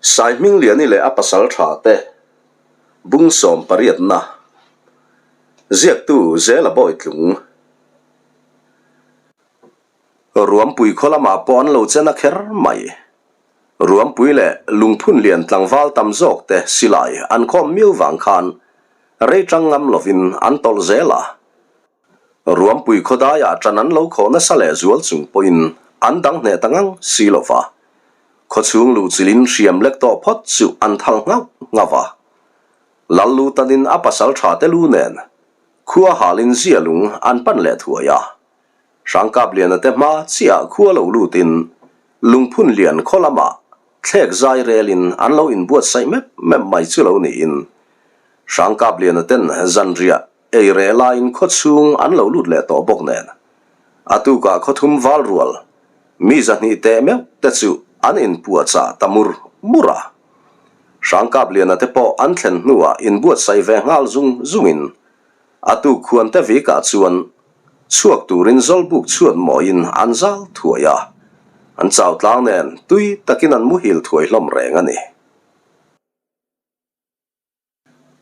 Saihmingliani leh a pasal tha te bung sawm pariatna ziaktu Zela Bawitlung Ruampui khaw lamah pawh an lo chen a kher mai. Ruampui leh lungphun lian tlangval tam zawk te silai an khawm miu vang khan rei tang ngam lovin an tawlh zel a. Ruampui khawdaiah ṭan an lo khawh nasa leh zual chung pawhin an dang hneh ta ngang si lo va. Khawchhung luhchilhin hriam lek tawh phawt chu an thal nghauh nghauh a. Lal lu tanin a pasal ṭha te lu nen khua halin zia lung an pan leh thuai a. Hrangkapliana te hma chiah khua lo lutin lungphun lian khaw lamah thlek zai relin an lo inbuatsaih mep mep mai chu lo niin Hrangkapliana ten zanriah Ei reh laiin khaw chhung an lo lut leh tawh bawk nen, a tukah khaw thum val rual mi zahnih teh meuh te chu an inpuahchah ta mur mur a. Hrangkapliana te pawh an thlen hnuah inbuatsaih ve nghal zung zungin a tuk khuan te vikah chuan chhuak turin zawlbuk chhuat mawiin an zal thuai a, an chau tlang nen tui takin an muhil thuai hlawm reng a ni.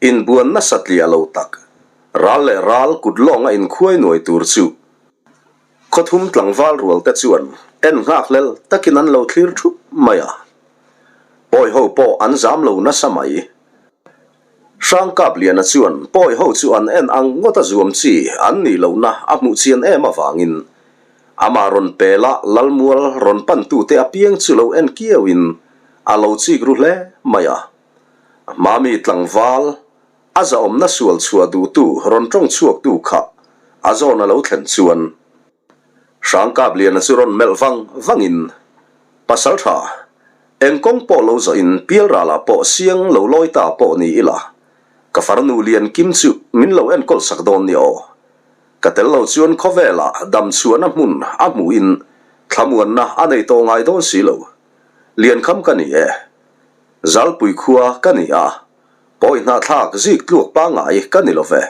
Inbuan nasa tliah lo tak, ral leh ral kut lawnga inkhuai nuai tur chu khawthum tlangval rual te chuan en nghak hlel takin an lo thlir thup mai a. Pawi ho pawh an zam lo nasa mai. Hrangkapliana chuan pawi ho chu an en ang ngawt a zuam chi an nih lohna a hmuh chian em avangin amah rawn pela Lalmual rawn pantute apiang chu lo en kiauin a lo chik ru hle mai a. Mami tlangval, a zahawmna sual chhuah duhtu rawn tawng chhuaktu kha a zawn a lo thlen chuan Hrangkapliana chu rawn melh vang vangin, Pasal tha, eng kawng pawh lo zawhin pialralah pawh siang lo lawi ta pawh ni ila, ka farnu lian kim chu min lo enkawl sak dawn ni aw. Ka tel lo chuan khawvelah dam chhuahna hmun a hmuhin thlamuanna a nei tawh ngai dawn si lo. Liankham ka ni e. Zalpui khua ka ni a, pawi hnahthlak zik tluak pangngai ka ni lo ve,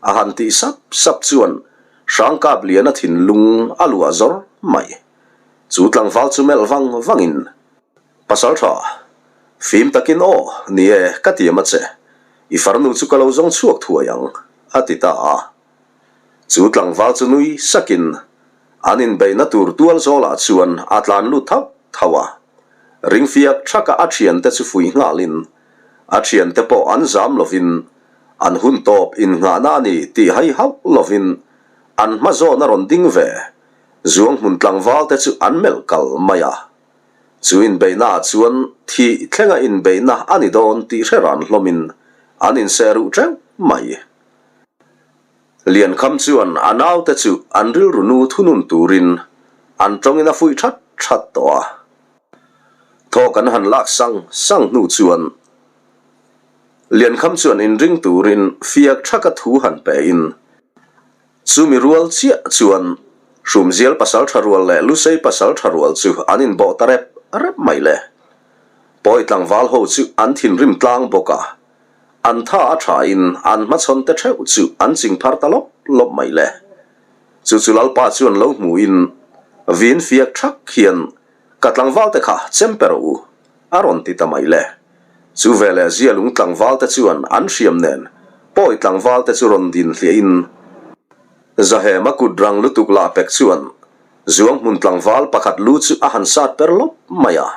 a han tih sap sap chuan Hrangkapliana thinlung a luah zawr mai. Chu tlangval chu melh vang vangin, Pasal tha, fim takin aw, ni e, ka tiam a che, i farnu chu ka lo zawng chhuak thuai ang, a ti ta a. Chu tlangval chu nui sakin an inbeihna tur tual zawlah chuan a tlan lut thauh thauh a. Ringfiak thaka a thiante chu fuih nghalin a thiante pawh an zam lovin an hun tawp innghahna a ni tih hai hauh lovin an hma zawn a rawn ding ve zuang hmun tlangval te chu an melh kal mai a. Chu inbeihna ah chuan thih thlenga inbeihna a ni dawn tih hre ran hlawmin an inseh ruh teuh mai. Liankham chuan a naute chu an rilru nu thunun turin an tawngin a fuih that that tawh a. Thawk an han lak sang sang hnu chuan Liankham chuan inring turin fiak thaka thu han pein chumi rual chiah chuan Hrumzial pasal tha rual leh Lusei pasal tha rual chu an inbawh ta rep rep mai le. Pawi tlangval ho chu an thinrim tlang bawk a. An tha a tha in an hmachhawn te theuh chu an ching phar ta lawp lawp mai le. Chu chu Lalpa chuan lo hmu in vin fiak thak hian ka tlangval te kha chem pe rawh u a rawn ti ta mai le. Chu veleh Zialung tlangval te chuan an hriam nen pawi tlangval te chu rawn din hliah in Zahema kut rang lutuk lah pek chuan Zuang hmun tlangval pakhat lu chu a han sat per lawp mai a.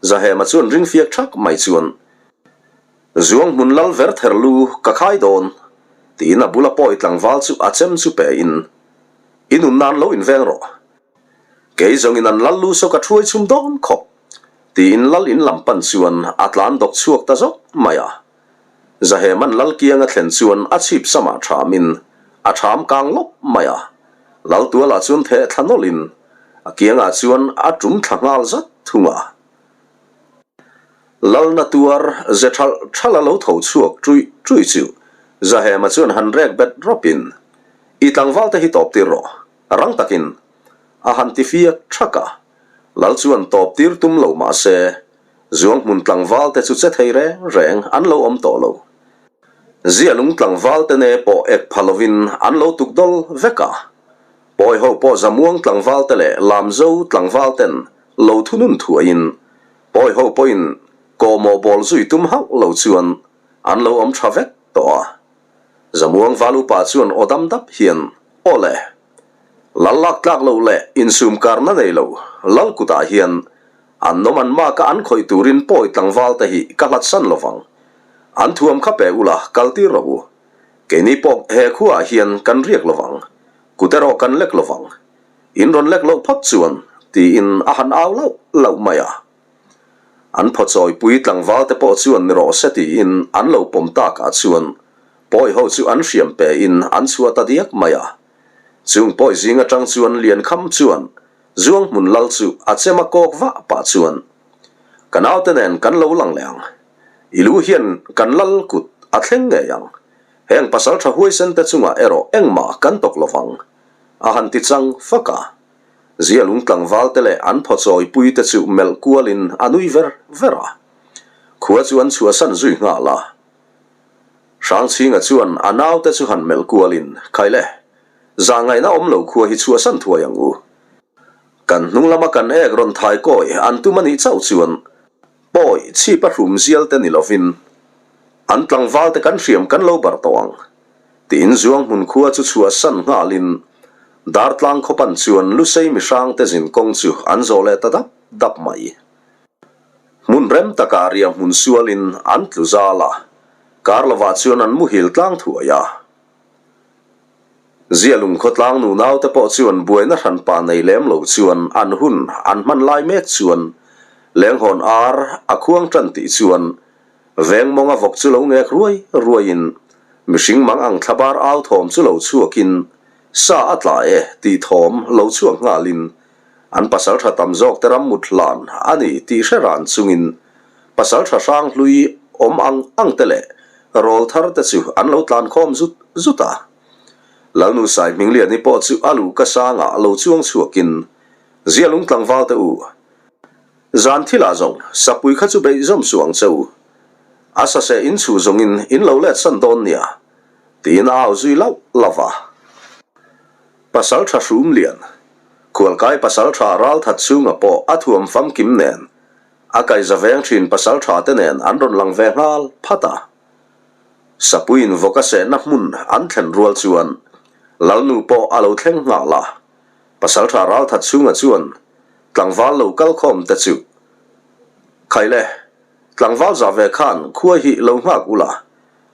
Zahema chuan ring fiak thak mai chuan Zuang hmun lal ver ther lu ka khai dawn, tiin a bula pawi tlangval chu a chem chu pe in, I nun nan lo inveng rawh. Kei zawngin an lal lu saw ka thuai chhum dawn khawp, tiin lal in lam pan chuan a tlan dawk chhuak ta zawk mai a. Zaheman lal kiang a thlen chuan a chhip samah thamin a tham kang lawp mai a. Lal tualah chuan theh thla nawlhin a kiangah chuan a tum thla nghal zat thung a. Lalna tuar ze thalh thalh a lo tho chhuak ṭuih ṭuih chu Zahema chuan han rek bet rawpin, I tlangval te hi tawp tir rawh, rang takin a han ti fiak ṭhak a. Lal chuan tawp tir tum lo mah se, Zuang hmun tlangval te chu che thei reng reng an lo awm tawh lo. Zialung tlangval te ne pawh ek pha lovin an lo tuk dawl vek a. Pawi ho pawh Zamuang tlangval te leh Lamzo tlangval ten lo thunun thuaiin Pawi ho pawhin Kawhmawh bawl zui tum hauh lo chuan an lo awm tha vek tawh a. Zamuang val upa chuan aw dam dap hian, Aw le, lal lak tlak lo leh insum karna nei lo lal kutah hian an nawm an maka an khawih turin pawi tlangval te hi ka hlatsan lo vang. An thuam kha pe ula kal tir rawh u. Keini pawh he khuaah hian kan riak lo vang, kut erawh kan lek lo vang. In rawn lek loh phawt chuan, tiin a han au lauh lauh mai a. An phawchawipui tlangval te pawh chuan ni rawh se tiin an lo pawm takah chuan pawi ho chu an hriam pe in an chhuah ta diak mai a. Chung pawi zing atang chuan Liankham chuan Zuang hmun lal chu a chem a kawk vah pah chuan Ka naute nen kan lo lang leh ang. I lu hian kan lal kut a thleng ngei ang. Heng pasaltha huaisen te chungah erawh engmah kan tawk lovang a han ti chang fak a. Zialung tlangval te leh an phawchawi pui te chu melh kualin a nui ver ver a. Khua chu an chhuahsan zui nghal a. Hrangchhinga chuan a naute chu han melh kualin, Khai le, zahngaihna awm lo khua hi chhuahsan thuai ang u. Kan hnung lama kan ek rawn thai kawi an tum a nih chauh chuan pawi chhip a hrum zial te ni lovin an tlangval te kan hriam kan lo bar tawh ang. Tiin Zuang hmun khua chu chhuahsan nghalin Dartlang khawpan chuan Lusei mihrangte zin kawng chu an zawh leh ta dap dap mai. Hmun rem takah riah hmun sualin an tlu zal a, kar lovah chuan an muhil tlang thuai a. Zialung khawtlang nunaute pawh chuan buaina hranpa nei lem lo chuan an hun an hman lai mek chuan Lenghawn ar a khuang tan tih chuan Veng mawnga vawk chu lo ngek ruai ruaiin mihring mang ang thlabar au thawm chu lo chhuakin sa a tla e tih thawm lo chhuak nghalin an pasaltha tam zawk te ram mut hlan a ni tih hre ran chungin pasaltha hrang hlui awm ang ang te leh rawl thar te chu an lo tlan khawm zut zut a. Lalnu Saihmingliani pawh chu a luhka sangah lo chuang chhuakin Zialung tlangval te u, Zan thilah zawng sapui kha chu beih zawm suh ang che u. A saseh in chhuh zawngin in lo let san dawn nia, tiin a au zui lauh lauh va. Pasal tha hrum lian, khualkai pasal tha ral that chhunga pawh a thuam famkim nen, a kaihza veng thin pasal tha te nen an rawn lang ve nghal phat a. Sapuiin vawk a sehna hmun an thlen rual chuan Lalnu pawh a lo thleng nghal a. Pasal tha ral that chhunga chuan Tlangval lo kal khawm te chu Khai le, tlangval zah ve khan khua hi lo nghak ula,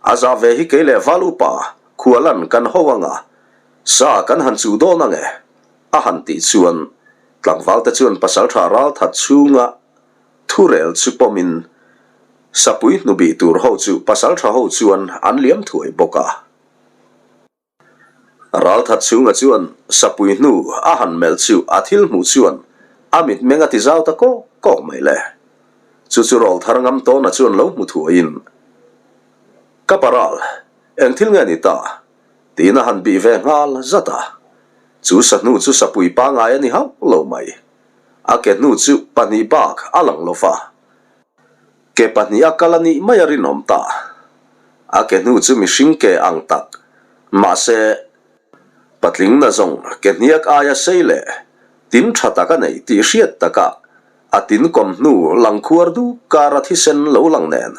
a zah ve hi kei leh val upa khua lan kan ho anga, sa kan han chuh dawn ange, a han tih chuan tlangval te chuan pasaltha ral that chhunga thurel chu pawmin sapui hnubih tur ho chu pasaltha ho chuan an liam thuai bawk a. Ralthat chhunga chuan sapui hnu a han melh chu a thil hmuh chuan a mitmeng a ti zau ta kawk kawk mai le. Chu chu rawlthar ngam tawna chuan lo hmu thuaiin, Ka paral, eng thil nge ni ta? tiin a han bih ve nghal zat a. Chu sahnu chu sapui pangai a ni hauh lo mai. A ke hnu chu pahnih bak a lang lo va. Ke pahnih a kal a nih mai a rinawm ta. A ke hnu chu mihring ke ang tak, mahse, patling na zawng ke hniak aia sei leh tin tha tak a nei tih hriat takah a tin kawm hnu lang khuar duk kara thisen lo lang nen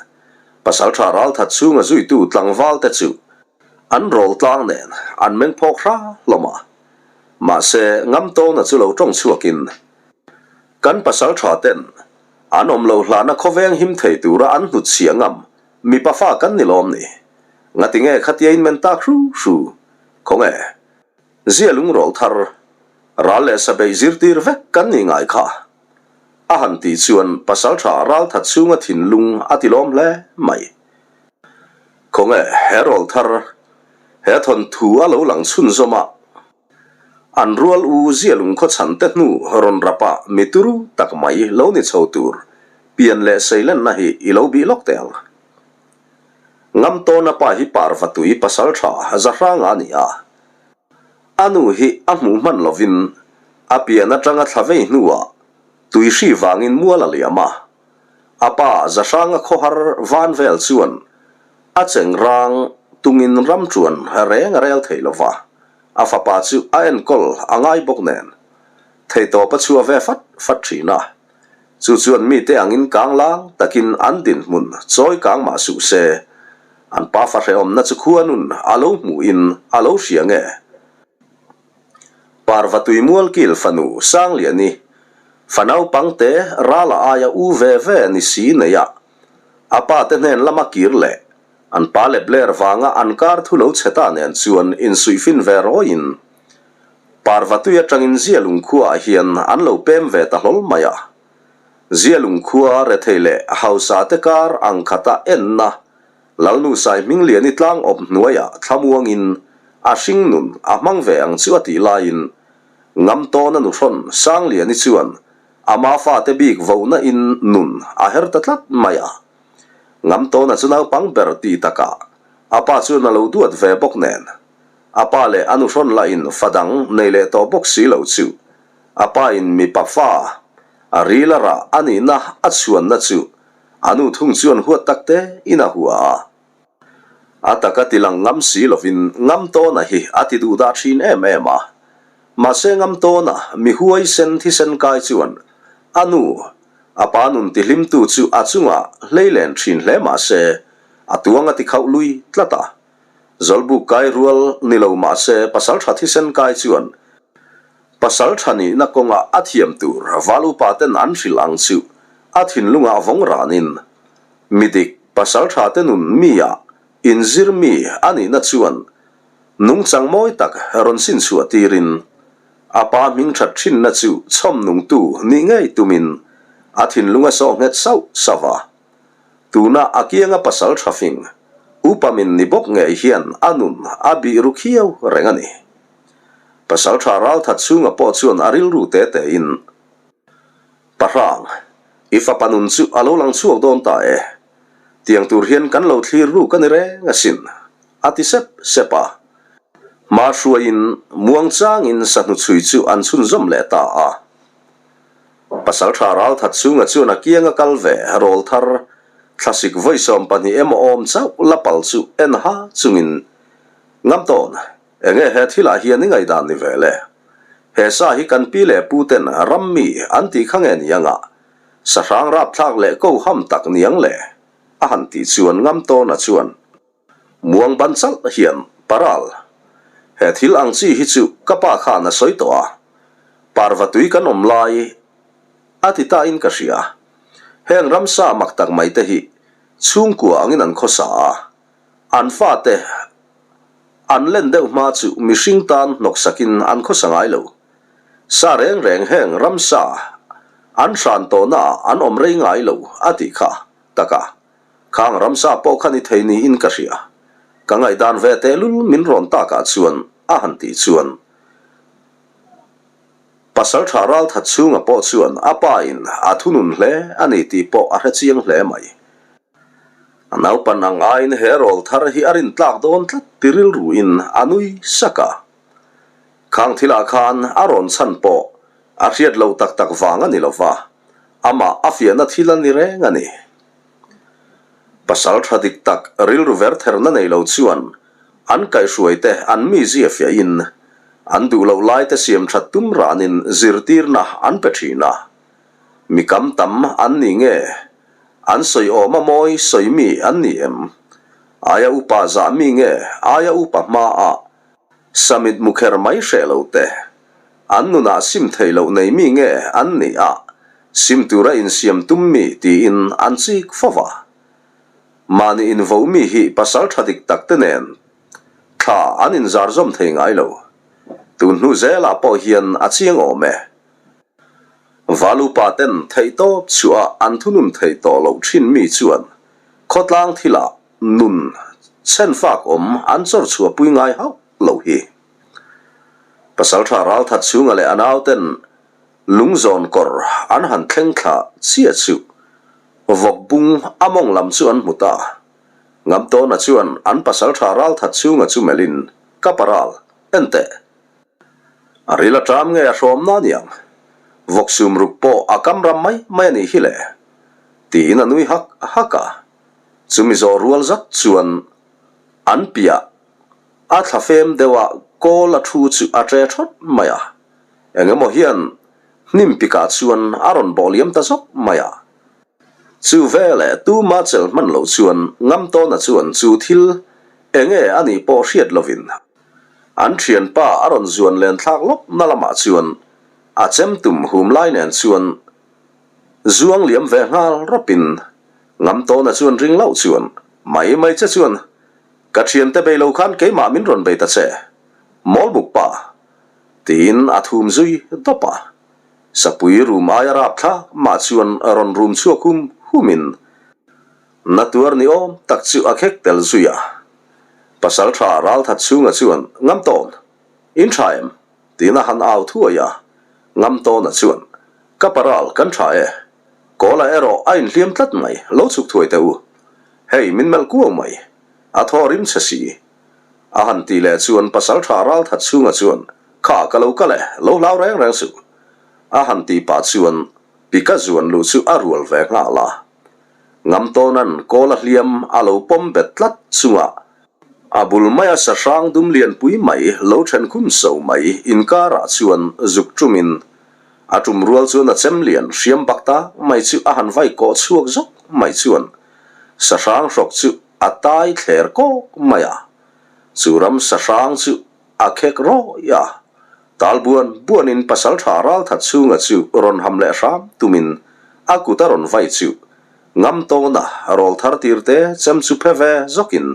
pasaltha ralthat chhunga zuitu tlangval te chu an rawl tlang nen an meng phawk hra hlawm a. Mahse, Ngamtawna chu lo tawng chhuakin kan pasaltha ten An awm loh hlana khawveng him thei tura an hnut chhia ngam mipa fa kan ni lawm ni. Ngati nge khatia in men tak hru hru? Khawnge? Zia lungrawlh thar, ral leh sabeih zirtir vek kan nih ngai kha. A han tih chuan pasaltha ral that chhunga thinlung a ti lawm hle mai. Khawnge he rawl thar, he thawnthu a lo lang chhunzawm a. An rual u zia lungkhaw chhan te hnu rawn rap a mi turu tak mai lo ni chho tur pian leh seilenna hi i lo bih lawk teh ang. Ngam tawna pa hi Parvatui pasal tha Zahranga a ni a. A nu hi a hmuh hman lovin a pian atanga thla vei hnuah tuihri vangin mual a liam a. A pa Zahranga khawhar van vel chuan A cheng rang tungin ram chuan reng a rel thei lova, a fapa chu a enkawl a ngai bawk nen theihtawp a chhuah ve fat fat thin a. Chu chuan mite angin kang lang takin an dinhmun chawi kang mah suh se, an pafa hrehawmna chu khuanun a lo hmuhin a lo hria nge? Parva tuimual kil fanu Sangliani, fa naupangte rala aia u ve ve ni si neia a pa te hnen lama kir leh an pa lep ler vanga an kar thu lo chhe ta nen chuan insuihfin ve rawiin Parva tui atangin Zialung khuaah hian an lo pem ve ta hlawl mai a. Zialung khua rethei leh hausa te kar ang khata enna Lalnu Sai Hmingliani tlang awp hnuaiah thlamuangin a hring nun a hmang ve ang chu a tih laiin Ngamtawna nuhrawn Sangliani chuan ama fate bik vohna in nun a her ta tlat mai a. Ngamtawna chu naupang ber tih takah a pa chuan a lo duat ve bawk nen A pa leh a nuhrawn lahin fa dang nei leh tawh bawk si lo chu a pa in mipa fa a ril a rah a nihna a chhuanna chu a nu thung chuan huat tak te in a hua a. A taka ti lang ngam si lovin Ngamtawna hi a ti duh dah thin em em a. Mahse Ngamtawna mi huaisen thisen kai chuan a nu, a pa nun ti hlimtu chu a chungah hleilen thin hle mahse a tuang a ti khauh lui tlat a. Zawlbuk kai rual ni lo mah se pasal tha thisen kai chuan pasal tha nihna kawnga a thiam tur val upa ten an hrilh ang chu a thinlungah vawng ranin mi dik pasal tha te nun mi ah inzir mi a nihna chuan nungchang mawi tak rawn sin chhuah tirin a pa hming that thinna chu chhawm nungtu nih ngei tumin a thinlung a sawh nghet sauh sauh a. Tuna a kianga pasal tha fing, upa min ni bawk ngei hian a nun a bih ru khiau reng a ni. Pasal tha ral that chhunga pawh chuan a rilru te tein, Pahrang, i fapa nun chu a lo lang chhuak dawn ta e. Tiang tur hian kan lo thlir ruk a ni reng asin, a ti sep sep a. Hma hruaiin muangchangin sahnu chhui chu an chhunzawm leh ta a. Pasalṭha Ralthat chhunga chuan a kianga kal ve rawl thar thlasik vawi 12 emaw awm chauh la pal chu en ha chungin ngam tawn. Enge he thilah hian i ngaihdan ni ve le? He sa hi kan pi leh pu ten ram mi an tih kha nge ni anga sahrang rapthlak leh ko ham tak niang le? A han tih chuan ngam tawna chuan Muang ban chalh hian paral. He thil ang chi hi chu ka pa khan a sawi tawh a, parva tui kan awm lai a ti ta in ka hria. Heng ramsa mak tak mai te hi chhungkua angin an khawsa a, an fate an len deuh hma chu mihring tan hnawksakin an khawsa ngai lo. Sa reng reng heng ramsa an hran tawhna ah an awm rei ngai lo a tih kha tak a. Khang ramsa pawh kha ni thei niin ka hria. Ka ngaihdan ve tehlul min rawn takah chuan a han tih chuan Pasal tha ralthat chhunga pawh chuan a pa in a thunun hle a ni tih pawh a hre chiang hle mai. A naupan ang aiin he rawl thar hi a rin tlak dawn tlat ti rilruin a nui sak a. Khang thilah khan a rawn chhan pawh a hriat loh tak tak vang a ni lova, amah a fiahna thil a ni reng a ni. Pasal tha dik tak rilru ver therna nei lo chuan an kaihhruaite an mizia fiahin an duh loh laite siam that tum ranin zirtirna an pe thin a. Mi kam tam an ni nge? An sawi awma mawi sawi mi an ni em? Aia upa zah mi nge aia upa hmaah samit mukher mai hreh lo te? An nunah sim theih loh nei mi nge an nih a, sim tura insiam tum mi tiin an chik fo va. Mahni invo mi hi pasal tha dik tak te nen thla an inzar zawm thei ngai lo. Tun hnu zelah pawh hian a chiang awm e. Valupa ten theihtawp chhuah an thunun theih tawh loh thin mi chuan khawtlang thilah nun chhenfak awm an chawr chhuahpui ngai hauh lo hi. Pasalṭha Ralthat chhunga leh a nauten lungzawn kawr an han thleng thla chiah chu vawk bung a mawng lam chu an hmu ta. Ngamtawna chuan an pasalṭha Ralthat chhunga chu melhin, Ka paral, en teh. A ril a ṭam nge a hrawm na niang? Vawk sum ruk pawh a kam ram mai mai a nih hi le, tiin a nui hak hak a. Chumi zawh rual zat chuan an piah A thla fem deuh a kawl a thu chu a ṭe ṭhawt mai a, eng emaw hian Hnim pikah chuan a rawn bawh liam ta zawk mai a. Chu veleh tuma chelh hman loh chuan Ngamtawna chuan chu thil enge a nih pawh hriat lovin an thianpa a rawn zuan len thlak lawp na lamah chuan a chem tum hum lai nen chuan zuang liam ve nghal rawpin Ngamtawna chuan ring loh chuan mai mai che chuan ka thiante bei lo khan keimah min rawn bei ta che Mawlbuk pa Tiin a thum zui dawp a. Sapui rum aia rap thlak mah chuan rawn rum chhuak hum humin na tuar ni awm tak chu a khek tel zui a. Pasal tha Ralthat chhunga chuan Ngam tawn, in tha em? tiin a han au thuai a. Ngam tawna chuan Ka paral kan tha e. Kawla erawh a inhliam tlat mai, lo chhuk thuai teh u. Hei min melh kuau mai, a thaw rim che si. A han tih leh chuan Pasalṭha Ralthat chhunga chuan, Kha, ka lo kal e, lo hlau reng reng suh. A han tih pah chuan Pika zuan luh chu a rual ve nghal a. Ngamtawna'n kawl a hliam a lo pawm bet tlat chungah a bul maia sahrang dum lianpui mai lo then khum so mai inkarah chuan zuk ṭumin a ṭum rual chuan a chem lian hriam bak tak mai chu a han vai kawh chhuak zawk mai chuan sahrang hrawk chu A tai thler kawk mai a, chu ramsa hrang chu a khek rawih a. Tal buan buanin pasaltha ralthat chhunga chu rawn ham leh hram tumin a kut a rawn vai chu ngam tawna rawl thar tir te chem chu phe ve zawkin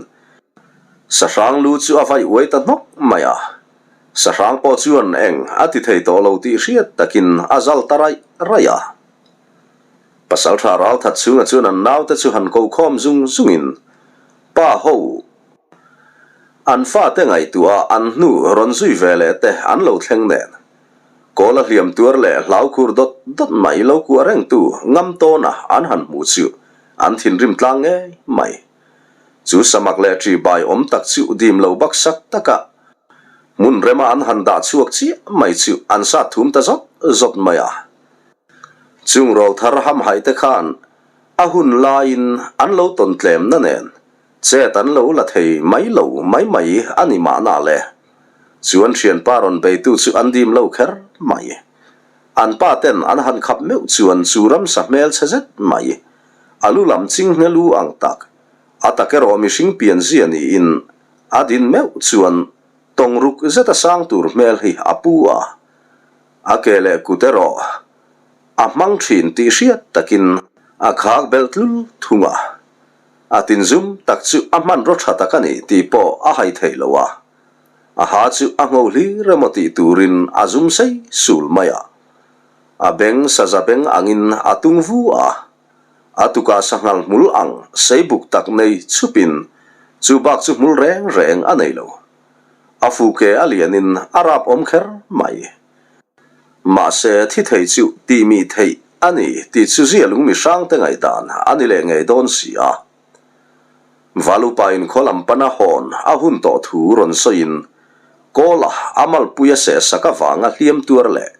sahrang lu chu a vai uai ta hnawk mai a. Sahrang pawh chuan eng a ti thei tawh lo tih hriat takin a zal ta raih raih a. Pasalṭha Ralthat chhunga chuan an naute chu han ko khawm zung zungin pa ho an fate ngaihtuah an hnu rawn zui ve leh te an lo thleng nen. Kawla hliam tuar leh hlau khur dawt dawt mai lo kuah rengtu ngam tawna an han hmu chu an thinrim tlang ngei mai. Chu samak leh ṭi bai awm tak chu dim lo baksak taka hmun rema an han dah chhuak chiah mai chu an sat thum ta zawt zawt mai a. Chung rawlthar hamhaih te khan a hun laiin an lo tawn tlemna nen chet an lo la thei mai lo mai mai a ni mahna le. Chuan thianpa rawn beitu chu an dim lo kher mai. An pa ten an han khap meuh chuan chu ramsa hmel chhe zet mai, a lu lam chinghne lu ang tak, a tak erawh mihring pianzia niin a din meuh chuan tawng ruk zeta sang tur hmel hi a pu a. A ke leh kut erawh a hmang thin tih hriat takin a khak belh tlul thung a. A tinzum tak chu a hmanraw tha tak a ni tih pawh a hai thei lo a. A ha chu a ngho hlir emaw tih turin a zum sei sul mai a. A beng saza beng angin a tung vu a. A tukah sanghal hmul ang sei buk tak nei chhupin chu bak chu hmul reng reng a nei lo. A fuke a lianin a rap awm kher mai. Mahse, thi thei chu tih mi theih a ni tih chu zia lung mi hrangte ngaihdan a ni leh ngei dawn si a. Valupain khaw lam pana hawn a hun tawh thu rawn sawiin Kawla a malpui a sehsak avanga hliam tuar leh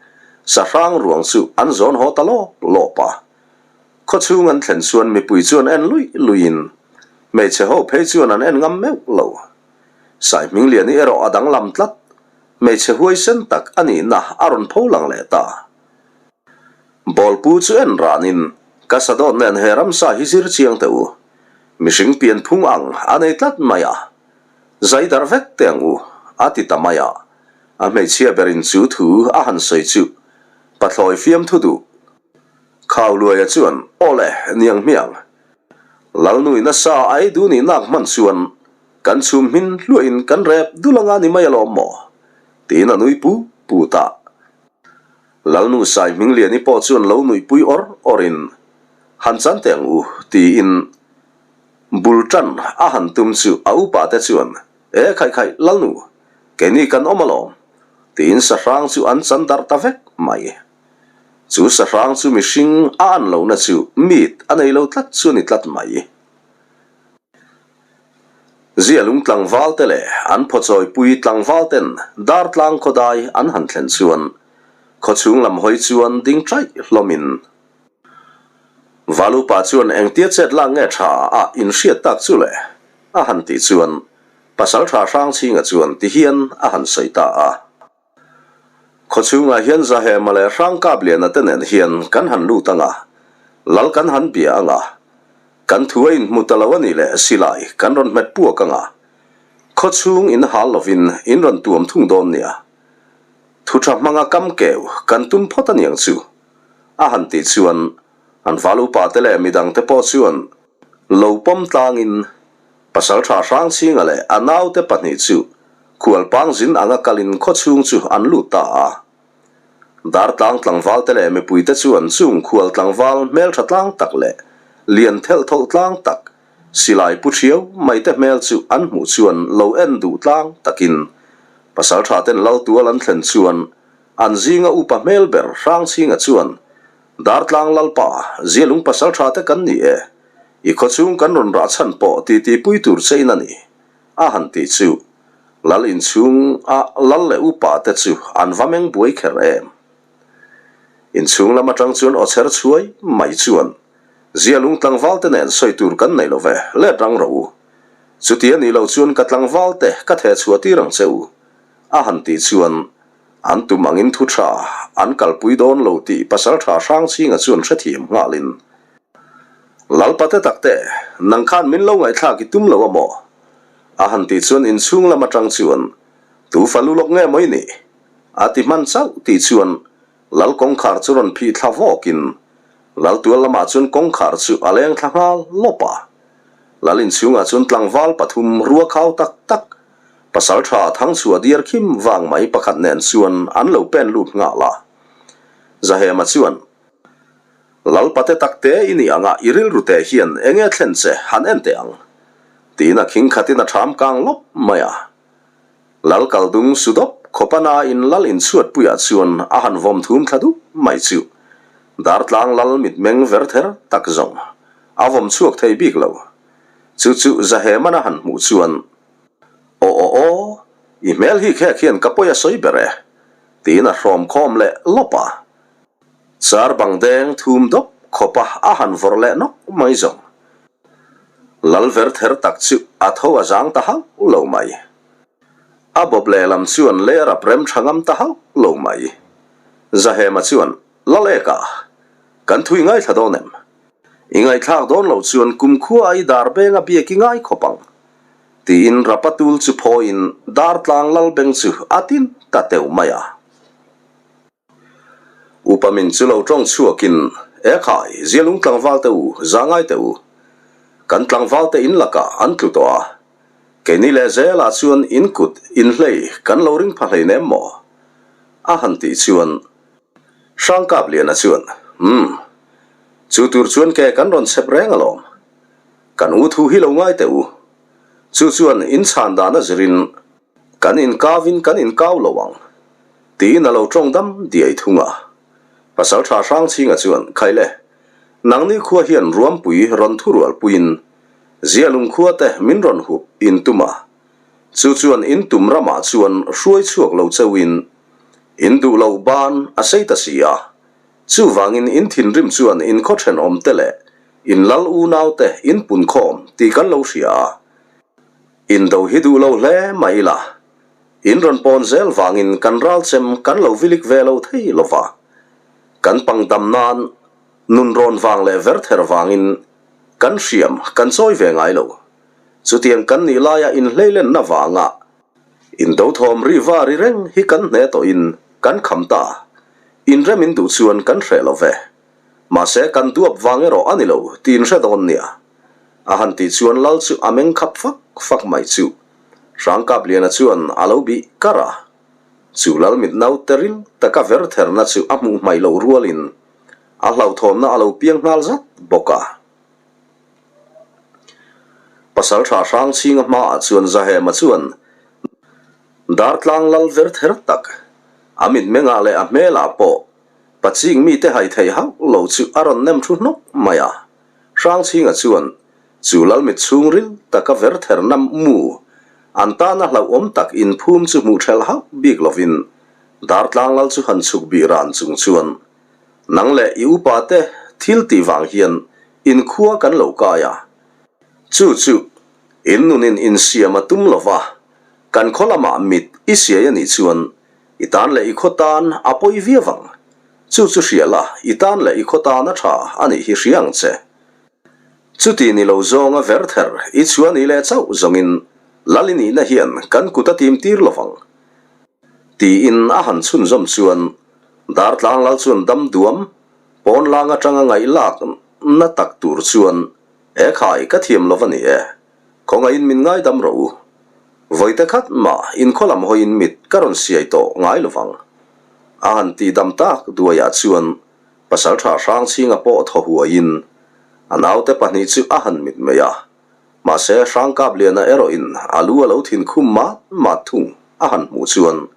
sahrang ruang chu an zawn haw ta lawp lawp a. Khawchhung an thlen chuan mipui chuan en luih luihin hmeichhe ho phei chuan an en ngam meuh lo. Saihmingliani erawh a danglam tlat, hmeichhe huaisen tak a nihna a rawn pho lang leh ta. Bawlpu chu en ranin, Ka sadawt nen he ramsa hi zir chiang teh u. Mihring pianphung ang a nei tlat mai a, zai darh vek teh ang u, a ti ta mai a. A hmeichhia berin chu thu a han sawi chu pathlawi fiamthu duh. Khauluaia chuan, Awle, niang hmiang. Lalnui nasa a ei duh nih nak hman chuan kan chhum hmin hluahin kan rep dul anga ni mai alawm maw? tiin a nui pu put a. Lalnu Saihmingliani pawh chuan lo nuihpui awr awrin, Han chan teh ang u, tiin bul tan a han tum chu a upa te chuan, E khaih khaih Lalnu, keini kan awm alawm, tiin sahrang chu an chan darh ta vek mai. Chu sahrang chu mihring a an lohna chu mit a nei lo tlat chu a ni tlat mai. Zialung tlangval te leh an phawchawipui tlangval ten Dartlang khawdai an han thlen chuan khawchhung lam hawi chuan ding chaih hlawmin Valupa chuan engtia chet lak nge tha a inhriat tak chu le a han tih chuan Pasaltha Hrangchhinga chuan tihian a han sawi ta a. Khawchhungah hian Zahema leh Hrangkapliana te nen hian kan han lut ang a, Lal kan han bia ang a, kan thu a inhmu ta lo a nih leh silai kan rawn hmet puak ang a, khawchhung in hal lovin in rawn tuam thung dawn nia. Thu tha hmanga kam keu kan tum phawt a niang chu, a han tih chuan an val upa te leh midang te pawh chuan lo pawm tlangin Pasaltha Hrangchhinga leh a naute pahnih chu khualpang zin anga kalin khawchhung chu an lut ta a. Dartlang tlangvalte leh mipuite chuan chung khual tlangval hmeltha tlang tak leh lian thelh thawlh tlang tak, silai pu thiau maite hmel chu an hmuh chuan lo en duh tlang takin Pasaltha ten Laltual an thlen chuan an zinga upa hmel ber Hrangchhinga chuan Dartlang Lalpa, Zialung Pasaltha te kan ni e, i khawchhung kan rawn rah chhan pawh titi pui tur che in a ni, a han tih chu Lal inchhung a Lal leh upa te chu an va meng buai kher em. Inchhung lam atang chuan aw chher chhuai mai chuan Zialung tlangval te nen sawi tur kan nei lo ve, let rang rawh u. Chuti a nih loh chuan ka tlangval te ka theh chhuah tir ang che u, a han tih chuan an tum angin thu tha an kalpui dawn lo tih Pasaltha Hrangchhinga chuan hrethiam nghalin Lalpa te tak te, nang khan min lo ngaihthlak i tum lo a maw? A han tih chuan inchhung lam atang chuan, Tu fa lu lawk nge maw i nih? A ti hman chauh tih chuan Lal kawngkhar chu rawn phih thla vawkin Lal tual lamah chuan kawngkhar chu a leng thla nghal lawp a. Lal inchhungah chuan tlangval pathum rua khau tak tak, pasal tha thangchhuah diar khim vang mai pakhat nen chuan an lo pen lut nghal a. Zahema chuan. Lalpa te tak te i nih anga i rilru te hian eng nge thlen che han en teh ang? Tiin a khing khatin a ṭham kang lawp mai a. Lal kal dung su dawp khawpa nain lal inchhuatpuiah chuan a han vawm thum thla dup mai chu Dartlang lal mitmeng ver ther tak zawng a vawm chhuak thei bik lo. Chu chu Zahemana han hmuh chuan, Aw aw aw, i hmel hi khek hian ka pawi a sawi ber e, tiin a hrawm khawm leh lawp a. Char bang deng thum dawp khawpa a han vawrh leh nawk mai zawng. Lal ver ther tak chu a tho a zang ta hauh lo mai. A bawp lehlam chuan lei a rap rem tha ngam ta hauh lo mai. Zahema chuan, Lal eka, kan thui ngaithla dawn em? I ngaihthlak dawn loh chuan kumkhua a i dar benga biak i ngai khawp ang. Tiin rapa tul chu phawiin dartlang lal beng chu a tin ta teuh mai a. Upa min chu lo tawng chhuakin, E khai, Zialung tlangval te u, za ngai teh u. Kan tlangval te in lakah an tlu tawh a. Keini leh zelah chuan in kut, in hlei kan lo ring pha hleinem maw? A han tih chuan Hrangkapliana chuan, Umm, chu tur chuan ke kan rawn chhep reng alawm. Kan u thu hi lo ngai teh u. Chu chuan in chhan dan a zirin Kan inkauin kan inkau lo ang, tiin a lo tawng dam diai thung a. Pasaltha Hrangchhinga chuan, Khaile, nangni khua hian ruampui rawn thurualpuiin Zialung khua te min rawn hup in tum a, chu chuan in tum ramah chuan hruai chhuak lo cheuhin in duh loh ban a sei ta si a, chuvangin in thinrim chuan in khaw thenawm te leh in lal unau te in punkhawm tih kan lo hria a. Indo hi duh lo hle mah ila, in rawn pawn zel vangin kan ralchem kan lo vilik ve lo thei lo va. Kan pang dam nan nun rawn vang leh ver ther vangin kan hriam kan chawi ve ngai lo. Chutiang kan nih laia inhleilenna vanga indo thawm ri va ri reng hi kan hne tawhin kan kham ta. Inrem in duh chuan kan hreh lo ve. Mahse kan duap vang erawh a ni lo tiin hre dawn nia. A han tih chuan Lal chu a meng khap fak fak mai chu. Hrangkapliana chuan a lo bih kar a. Chu Lal mit naute ril taka ver therna chu a hmuh hmaih loh rualin a hlauhthawnna a lo piang nghal zat bawk a. Pasaltha Hrangchhinga hmaah chuan Zahema chuan Dartlang Lal ver ther tak a mitmengah leh a hmelah pawh Paching mite hai theih hauh lo chu a rawn nem thu hnawk mai a. Hrangchhinga chuan chu lalmit chhungril taka ver therna mu an tana hlauhawm tak inphum chu hmuh thelh hauh bik lovin Dartlang lal chu han chhuk bih ran chung chuan nang leh i upa te thil tih vang hian inkhua kan lo kai a, chu chu in nunin insiam a tum lova kan khaw lamah mit i siai a nih chuan. I tan leh i khaw tan a pawi viau ang. Chu chu hria la, i tan leh i khaw tan a tha a nih hi hria ang che. Chuti ni lo zawnga ver ther i chhuah ni leh chauh zawngin Lal i nihna hian kan kut a tim tir lo vang. Tiin a han chhunzawm chuan Dartlang Lal chuan dam duam pawn lang atanga ngaihlak na tak tur chuan E khai ka thiam lo va ni e, khawngaihin min ngaidam rawh u. Vawite khat mah inkhaw lam hawiin mit ka rawn siai tawh ngai lo vang. A han tih dam tak duaiah chuan Pasalṭha Hrangchhinga pawh thaw huaiin a naute pahnih chu a han mit mai a. Mahse Hrangkapliana erawhin a lu a lo thin khum mat mat thung a han hmuh chuan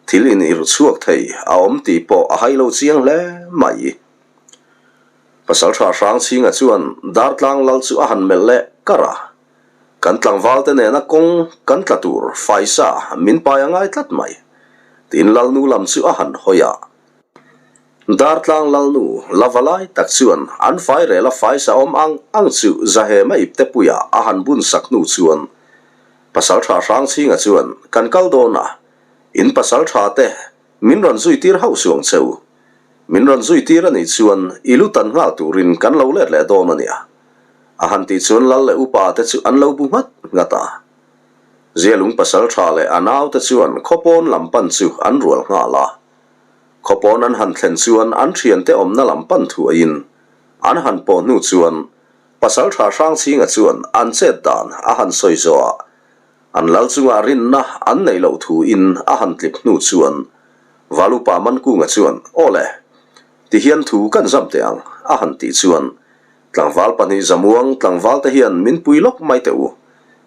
thil in irh chhuak thei a awm tih pawh a hai lo chiang hle mai. Pasalṭha Hrangchhinga chuan Dartlang lal chu a han melh leh kar a, Kan tlangvalte nena kawng kan tla tur faisa min pai a ngai tlat mai, tiin Lalnu lam chu a han hawi a. Dartlang Lalnu lava lai tak chuan an fairel a faisa awm ang ang chu Zahema iptepuia a han bun sak hnu chuan Pasalṭha Hrangchhinga chuan kan kal dawn a, in pasalṭha te min rawn zui tir hauh suang che u. Min rawn zui tir a nih chuan i lu tan nghal turin kan lo let leh dawn a nia. A han tih chuan Lal leh upa te chu an lo bu nghat nghat a. Zialung pasalṭha leh a naute chuan khawpawn lam pan chu an rual nghal a. Khawpawn an han thlen chuan an thiante awmna lam pan thuaiin an han pawh hnu chuan Pasalṭha Hrangchhinga chuan an chet dan a han sawi zawh a, an lal chungah rinna an neih loh thuin a han tlip hnu chuan Valupa Mankunga chuan Aw le, tihian thu kan zam teh ang a han tih chuan tlangval pahnih Zamuang tlangvalte hian min pui lawk mai teh u,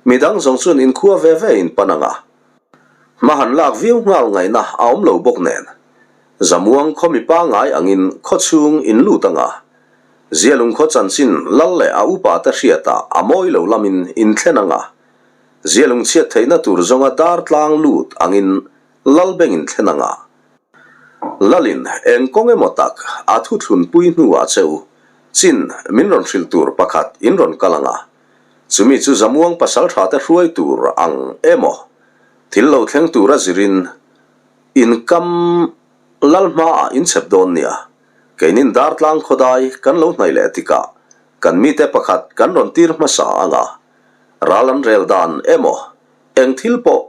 midang zawng chuan inkhua ve ve in pan ang a, Hma han lak viau nghal ngaihna a awm lo bawk nen, Zamuang khaw mi pangngai angin khaw chhung in lut anga, Zialung khaw chanchin lal leh a upa te hriatah a mawi lo lamin in thlen anga, Zialung chhiat theihna tur zawnga dar tlang lut angin lal beng in thlen anga, Lalin eng kawng emaw tak a thuthlunpui hnuah che u chin min rawn hrilh tur pakhat in rawn kal anga, Chumi chu Zamuang pasalṭha te hruai tur ang emaw, thil lo thleng tura zirin in kam lal hmaah in chhep dawn nia. Keinin Dartlang khawdai kan lo hnaih leh tikah kan mite pakhat kan rawn tir hmasa ang a, ral an rel dan emaw, eng thil pawh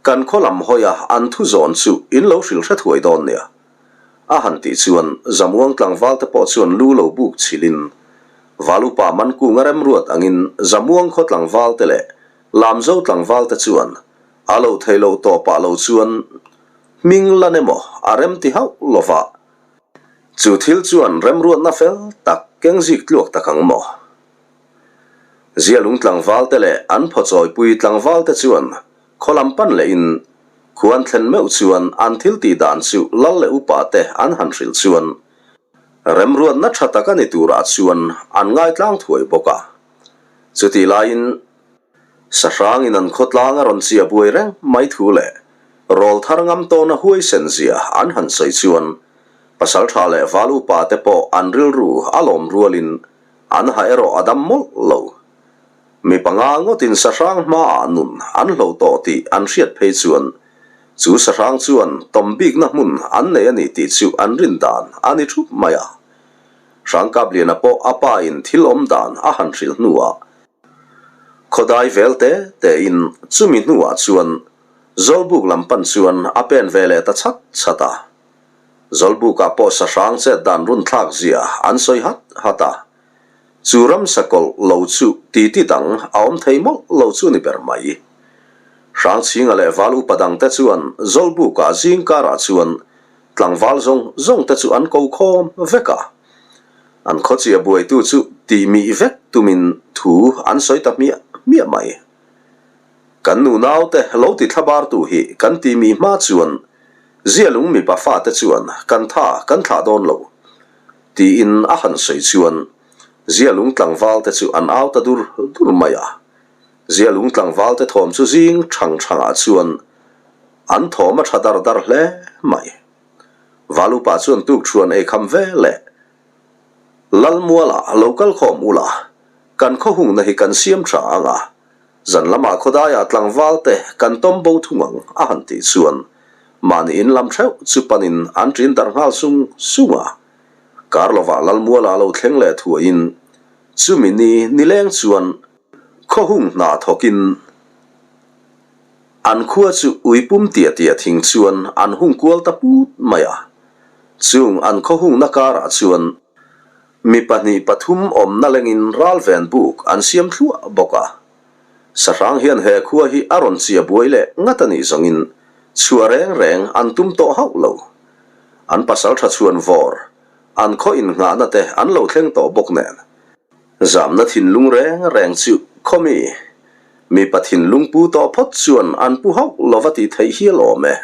kan khaw lam hawia an thu zawn chu in lo hrilh hre thuai dawn nia. A han tih chuan Zamuang tlangval te pawh chuan lu lo buk chhilhin Valupa Mankunga remruat angin Zamuang khaw tlangval te leh Lamzo tlangval te chuan a lo theih loh tawpah lo chuan hming lan emaw a rem ti hauh lova chu thil chuan remruatna fel tak keng zik tluak tak ang maw? Zialung tlangval te leh an phawchawipui tlangval te chuan Khaw lam pan lehin khuan thlen meuh chuan an thil tih dan chu lal leh upa te an han hrilh chuan remruatna tha tak a ni turah chuan an ngaitlang thuai bawk a. Chutih laiin Sahrangin an khawtlang a rawn chia buai reng mai thu leh rawl thar ngam tawna huaisen zia an han sawi chuan pasaltha leh val upa te pawh an rilru a lawm rualin an ha erawh a dam mawlh lo. Mi panga ngawtin sahrang hmaah nun an hlo tawh tih an hriat phei chuan chu sahrang chuan tawm bikna hmun an nei a ni tih chu an rin dan a ni thup mai a. Hrangkapliana pawh a pa in thil awm dan a han hrilh hnuah khawdai vel te tein chumi hnuah chuan Zawlbuk lam pan chuan a pen ve leh ta chhat chhat a. Zawlbukah pawh sahrang chet dan runthlak zia an sawi hat hat a. Chu ramsa kawlh lo chu titi dang a awm thei mawlh lo chu ni ber mai. Hrangchhinga leh val upa dangte chuan Zawlbukah zingkarah chuan tlangval zawng zawngte chu an ko khawm vek a. An khawchia buaitu chu tihmih vek tumin thu an sawi ta hmiah hmiah mai. Kan nunaute lo ti thlabartu hi kan tihmih hma chuan Zialung mipa fate chuan kan tha kan thlah dawn lo. Tiin a han sawi chuan Zialung tlangvalte chu an au ta dur dur mai a. Zialung tlangvalte thawm chu zing thang thangah chuan an thawm a tha dar dar hle mai. Valupa chuan tukṭhuan ei kham ve leh Lalmuala lo kal khawm ula, kan khawhungna hi kan siam tha ang a, zan lamah khawdaiah tlangvalte kan tawm bo thung ang a han tih chuan. Mahni in lam theuh chu panin an ṭin darh nghal sung sung a. Kar lovah Lalmuala lo thleng leh thuaiin chumi ni nileng chuan khawhung hna thawkin an khua chu uipum tia tia thing chuan an hung kual ta put mai a. Chung an khawhungna karah chuan mi pahnih pathum awmna lengin ralven buk an siam thluah bawk a. Sahrang hian he khua hi a rawn chia buai leh ngat a nih zawngin chhuah reng reng an tum tawh hauh lo. An pasal tha chhuan vawr, an khaw innghahna te an lo thleng tawh bawk nen. Zamna thinlung reng reng chu khaw mi, mipa thinlung pu tawh phawt chuan an pu hauh lova tih theih hial awm e.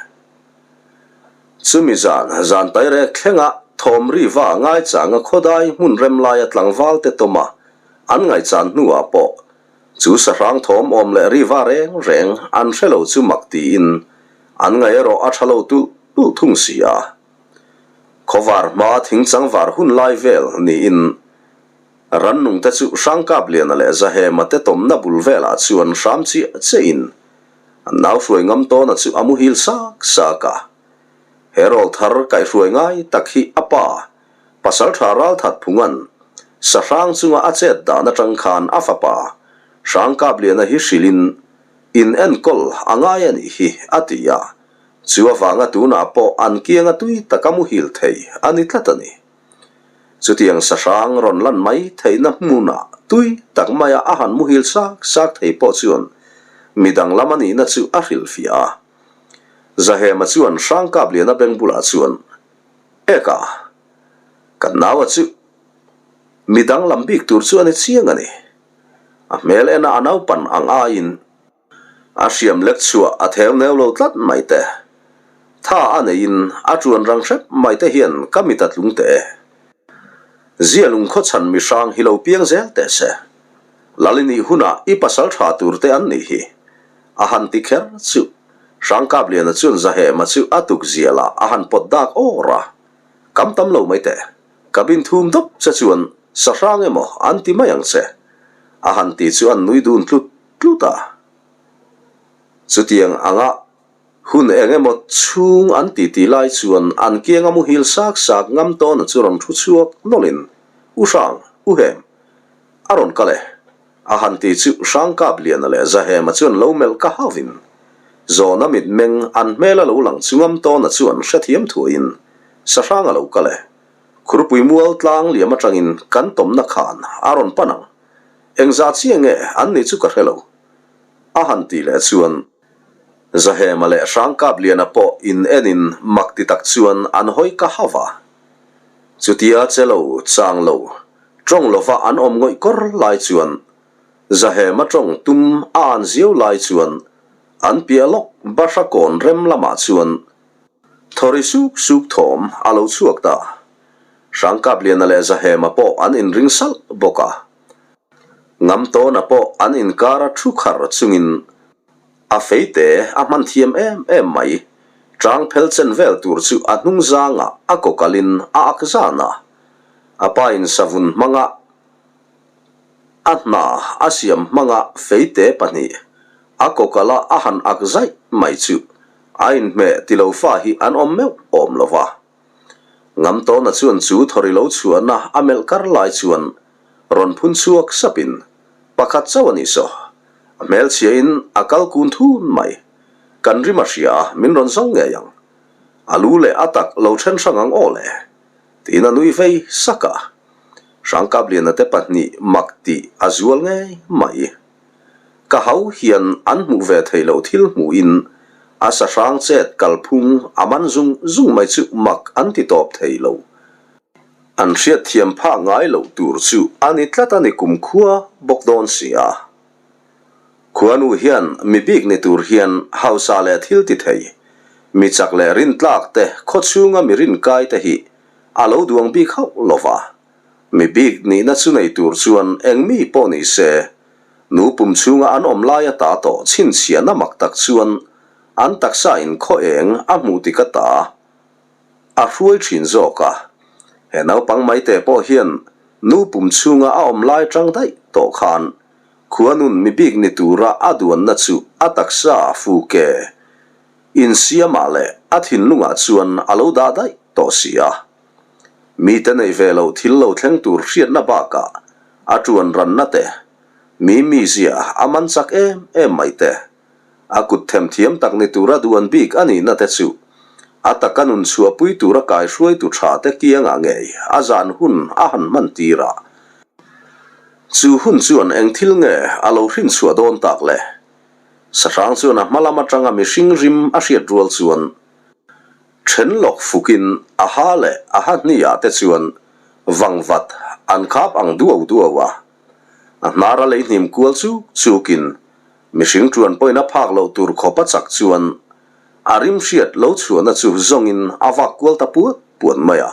Chumi zan, zan tairek thlenga thawm riva ngaichanga khawdai hmun rem laia tlangval te tawma an ngaihchan hnuah pawh chu sahrang thawm awm leh riva reng reng an hre lo chu mak tiin an ngaih erawh a tha lo tulh tulh thung si a. Khawvar hma thingchang var hun lai vel niin rannungte chu Hrangkapliana leh Zahema te tawmna bul velah chuan hram chiah chiahin An nau hruai ngam tawna chu a muhil sak sak a. He rawl thar kaihhruai ngai tak hi a pa, Pasaltha Ralthat Phungan, Sahrang chunga a chet dan atang khan a fapa, Hrangkapliana hi hrilhin, In enkawl a ngai a nih hi, a ti a. Chu avanga tunah pawh an kianga tui taka muhil thei a ni tlat a ni. Chutiang sahrang rawn lan mai theihna hmunah tui tak maia a han muhil sak sak thei pawh chuan mi danglam a nihna chu a hrilhfiah a. Zahema chuan Hrangkapliana beng bulah chuan, Eka, kan naua chu mi danglam bik tur chu a ni chiang a ni. A hmel ena a naupan ang aiin A hriam lek chhuah a theu neu lo tlat mai te. Tha a neiin a tuan rang hrep mai te hian ka mit a tlung teh e. Zia lungkhaw chhan mi hrang hi lo piang zel teh se. Lal i nih hunah i pasal tha tur te an nih hi. A han ti kher chu. Hrangkapliana chuan Zahema chu a tuk zialah a han pawt dak awr a. Kam tam lo mai teh. Ka bin thum dawp che chuan sahrang emaw an ti mai ang che. A han ti chu an nui dun tlut tlut a. Chutiang anga hun eng emaw chhung an titi lai chuan an kianga muhil sak sak ngam tawna chu rawn thu chhuak nawlhin, U Hrang, U Hem, a rawn kal e, a han ti chu Hrangkapliana leh Zahema chuan lo melh ka hauhin, Zawna mitmeng an hmel a lo lang chu ngam tawna chuan hrethiam thuaiin, Sahrang a lo kal e, Khurpui mual tlang liam atangin kan tawmna khan a rawn pan ang. Engzah chiah nge an nih chu ka hre lo. A han tih leh chuan Zahema leh Hrangkapliana pawh in enin mak ti tak chuan an hawi ka hau va. Chutia che lo, chang lo, tawng lova an awm ngawih kawr lai chuan Zahema tawng tum a an ziau lai chuan an piah lawk bahra kawn rem lamah chuan Thawri suk suk thawm a lo chhuak ta. Hrangkapliana leh Zahema pawh an inring salh bawk a. Ngamtawna pawh an inkara thu khar chungin a feite a hman thiam em em mai. Tang phel chen vel tur chu a hnung zangah a kaw kalin a ak zan a. A pa in savun hmanga a hna a siam hmanga feite pahnih a kaw kala a han ak zaih mai chu A inhmeh ti lo fa hi an awm meuh awm lo va. Ngamtawna chuan chu thawri lo chhuahna a melh kar lai chuan rawn phun chhuak sapin, Pakhat chauh a nih saw. A hmelchhiain a kal kun thun mai. Kan rim a hria a, min rawn zawng ngei ang. A lu leh a tak lo then hrang ang aw le. Tiin a nui vei sak a. Hrangkapliana te pahnih mak tih a zual ngei mai. Ka hau hian an hmuh ve theih loh thil hmuhin a sahrang chet kalphung a man zung zung mai chu mak an ti tawp thei lo. An hriatthiam phah ngai loh tur chu a ni tlat a ni kumkhua bawk dawn si a. Khuanu hian mi bik ni tur hian hausa leh thil ti thei, mi chak leh rintlak te khawchhunga mi rinkai te hi a lo duang bik hauh lo va. Mi bik nihna chu nei tur chuan eng mi pawh ni se, nu pum chhunga an awm lai ata tawh chhinchhiahna mak tak chuan an taksa in khaw eng a hmuh tik ata a hruai thin zawk a. He naupang maite pawh hian nu pum chhunga a awm lai tang daih tawh khan khuanun mi bik ni tura a duanna chu a taksa fuke. Insiamah leh a thinlungah chuan a lo dah daih tawh si a. Mite neih ve loh thil lo thleng tur hriatna bakah a ṭuan ranna te, mi mizia a man chak em em mai te, a kut themthiam tak ni tura duan bik a nihna te chu a taka nun chhuahpui tura kaihruaitu tha te kiangah ngei a zan hun a han hman tir a. Chu hun chuan eng thil nge a lo hrinchhuah dawn tak le? Sahrang chuan a hma lam atanga mihring rim a hriat rual chuan then lawk fukin a ha leh a ha hniah te chuan vangvat an khap ang duau duau a. A hnar a lei hnim kual chuk chukin mihring ṭuan pawhin a phak loh tur khawp a chak chuan a rim hriat lo chhuahna chu zawngin a vak kual ta puat puat mai a.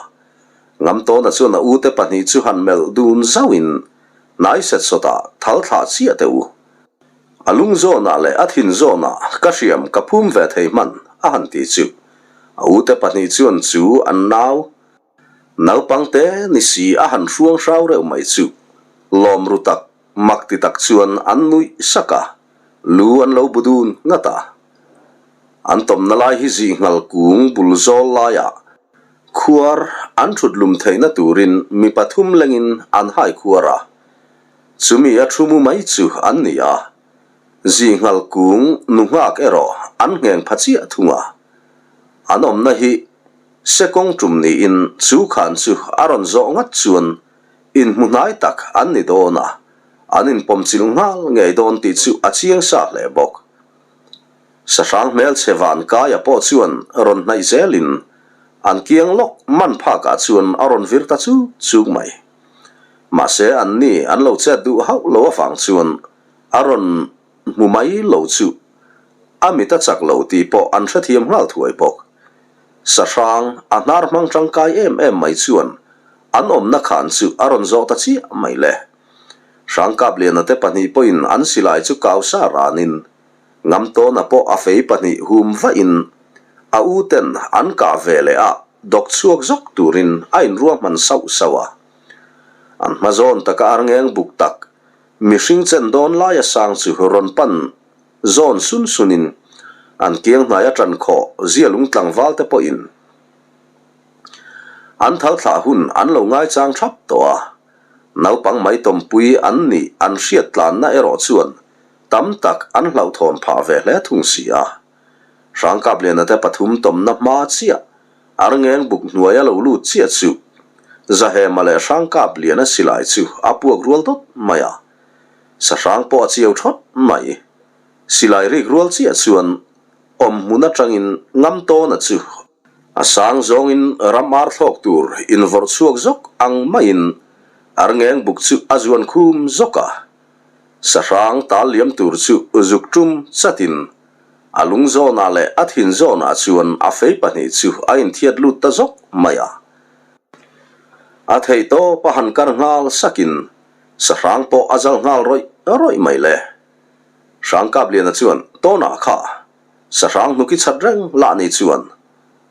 Ngamtawna chuan a ute pahnih chu han melh dun zauhin hnai set sawtah thal thlah chiah teh u. A lung zawnah leh a thin zawnah ka hriam ka phum ve thei hman a han ti chu a ute pahnih chuan chu an nau naupang te ni si a han hruang hrau reuh mai chu lawm ru tak mak ti tak chuan an nuih sak a, lu an lo bu dun ngat a. An tawmna lai hi zihnghal kung bul zawl laiah khuar an thut lum theihna turin mi pathum lengin an hai khuar a. Chumi a thu mu mai chu an ni a, Zinghal kung nu nghak erawh an ngheng pha chiah thung a. An awmna hi sekawng tum niin chu khan chu a rawn zawh ngat chuan inhmu hnai tak an ni dawn a, an inpawmchilh nghal ngei dawn tih chu a chiang sa hle bawk. Sahrang hmelchhe van kaia pawh chuan rawn hnaih zelin an kiang lawk man phakah chuan a rawn vir ta chuk chuk mai. Mahse anni an lo chet duh hauh lo avang chuan a rawn hmu mai lo chu a mit a chak lo tih pawh an hrethiam nghal thuai bawk. Sahrang a hnar hmang tangkai em em mai chuan an awmna khan chu a rawn zawh ta chiah mai le. Hrangkapliana te pahnih pawhin an silai chu kau sa ranin Ngamtawna pawh a fei pahnih hum vahin a u ten an kah ve leh a, dawk chhuak zawk turin a inruahman sauh sauh a. An hma zawn taka arngeng buk tak, mihring chen dawn laia sang chu rawn pan zawn sun sunin an kiang hnai a ṭan khawh zialung tlangval te pawhin an thal thlah hun an lo ngaichang ṭhap tawh a. Naupang mai tawmpui an nih an hriat tlanna erawh chuan Tam tak an hlauhthawn phah ve hle thung si a. Hrangkapliana te pathum tawmna hma chiah, arngeng buk hnuaia lo lut chiah chu Zahema leh Hrangkapliana silai chu a puak rual dawt mai a. Sahrang pawh a chiau thawt mai. Silai rik rual chiah chuan awm hmun atangin Ngamtawna chu a sang zawngin ram ar thlawk tur invawrh chhuak zawk ang maiin arngeng buk chu a zuan khum zawk a. Sahrang tal liam tur chu zuk tum chatin a lung zawnah leh a thin zawnah chuan a fei pahnih chu a inthiat lut ta zawk mai a. A theih tawp a han kar nghal sakin sahrang pawh a zal nghal rawih rawih mai le. Hrangkapliana chuan Tawnah kha sahrang hnuki chat reng lah ni chuan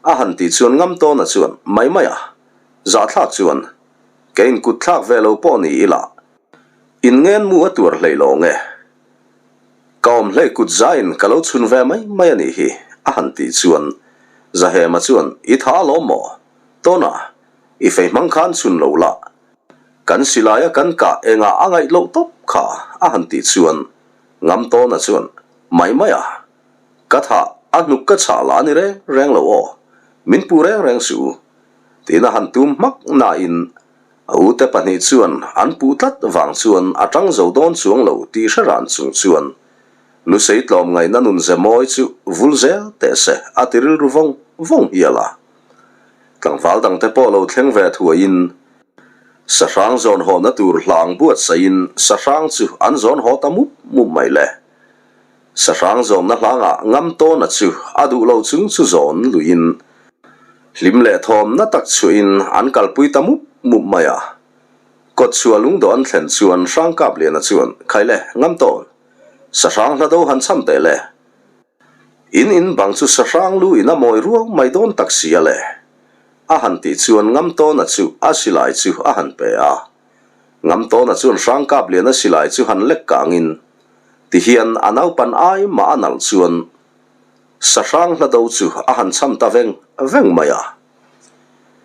a han tih chuan Ngamtawna chuan mai mai a, zahthlak chuan keiin kut thlak ve lo pawh ni ila In ngen mu a tuar hlei lo nge? Ka awm hlei kut zaiin ka lo chhun ve mai mai a nih hi, a han tih chuan Zahema chuan, I tha alawm maw? Tawna, i fei hmang khan chhun lo la, kan silaia kan kah engah a ngaih loh tawp kha, a han tih chuan Ngamtawna chuan, Mai mai a, ka thah a hnuk ka chhah lah a ni reng reng lo aw, min pu reng reng suh u, tiin a han tum hmak nain A ute pahnih chuan an puh tlat vang chuan a tang zo dawn chuang lo tih hre ran chung chuan Lusei tlawmngaihna nun ze mawi chu vul zel teh se a ti rilru vawng vawng hial a. Tlangval dangte pawh lo thleng ve thuaiin Sahrang zawn hawhna tur hlang buatsaihin Sahrang chu an zawn haw ta mup mup mai le. Sahrang zawnna hlangah Ngamtawna chu a duh lo chung chu zawn luiin hlim leh thawmna tak chhuahin an kalpui ta mup mup mai a. Kawtchhuah lungdawh an thlen chuan Hrangkapliana chuan, Khaile, Ngamtawn, Sahrang hla do han cham teh le. In in bang chu Sahrang lu in a mawi ruau mai dawn tak si a le. A han tih chuan Ngamtawna chu a silai chu a han pe a. Ngamtawna chuan Hrangkapliana silai chu han lek kangin, Tihian a naupan ai mah a nalh chuan. Sahrang hlado chu a han cham ta veng veng mai a.